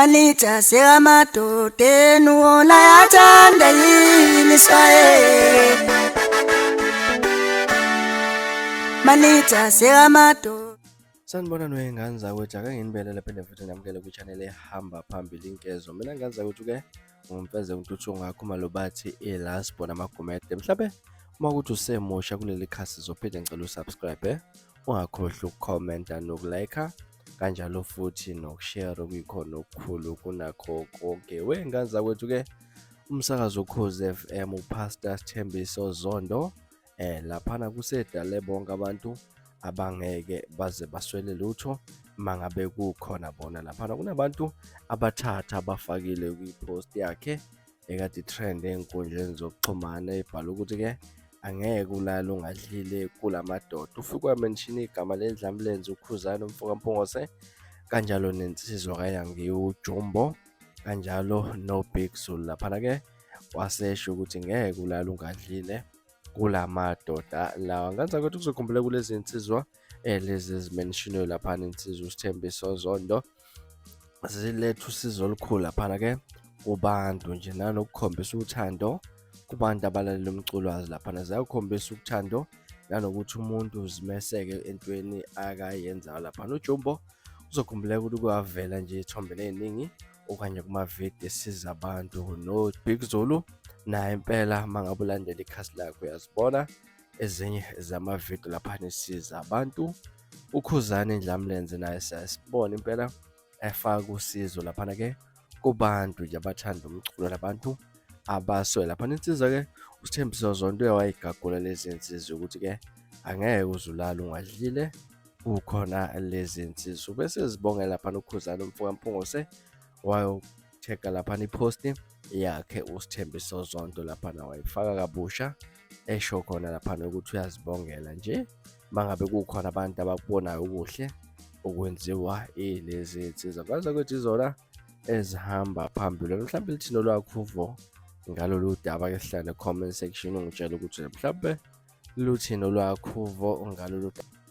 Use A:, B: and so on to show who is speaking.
A: Manager sekamadodeni wona yathanda yini swaye. Manager sekamadoda.
B: Sanibona noyengane zakwethu, ake nginibelele phinde futhi namukele kwi-channel ehamba phambili Inkezo. Mina ngane zakwethu ke ngumfeze uNtuthu ngakho malobathi iLast Born amaGumede. Mhlawumbe uma ukuthi usemusha kuleli khasi zophinde ngicela usubscribe, ungakhohlwa ukukhomenta nokulike kanjalo futhi nokushare okuyikhona okukhulu kunakho konke. Wey'ngane zakwethu ke umsakazo uKhozi FM uPastor Sthembiso Zondo laphana kusedale bonke abantu abangeke baze baswele lutho mangabe kukhona bona laphana kunabantu abathatha abafakile kwi-post yakhe ekade trend ey'nkundleni zokuxhumana ebhala ukuthi-ke angeke ulale ungadlile kula madoda. Ufike wamenshina igama lendlamlenze uKhuzani umfokaMpungose kanjalo nensizwa kaYangi uJumbo kanjalo noBig Zulu laphana-ke wasesho ukuthi ngeke ulale ungadlile kula madoda lawa. Ngenza ukuthi kuzokhumbula kulezi nsizwa lezi ezimenshiniwe laphana insizwa uSithembiso Zondo ziletha usizo olukhulu laphana-ke kubantu nje nanokukhombisa uthando kubantu abalalela umculo wazi laphana ziyakukhombisa uthando nanokuthi umuntu uzimeseke entweni akayenzayo laphana. UJumbo uzokhumbuleka ukuthi kwavela nje iy'thombe ey'ningi okanye kumavidiyo esiza abantu no-Big Zulu naye impela uma ngabe ulandela ikhasi lakhe uyazibona ezinye zamavidiyo laphana esiza abantu. UKhuzani Ndlamlenze naye siyasibona impela efaka usizo laphana-ke kubantu nje abathanda umculo nabantu abaswele laphana. Insizwa-ke uSithembiso Zondo uye wayigagula lezi nsizwa ukuthi-ke angeke uze ulale ungadlile kukhona lezi nsizwa. Bese zibongela laphana uKhuzani umfokaMpungose wayothega laphana iphosti yakhe uSithembiso Zondo laphana wayifaka kabusha esho khona laphana ukuthi uyazibongela nje mangabe kukhona abantu abakubonayo okuhle okwenziwa ilezi nsizwa. Ngaze kuthi izona ezihamba phambili. Mhlawumbe lithini olwakho uvo ngalolu daba? Ke sihlale comment section ungitshele ukuthi mhlawumbe luthini olwakho uvo ngalolu daba.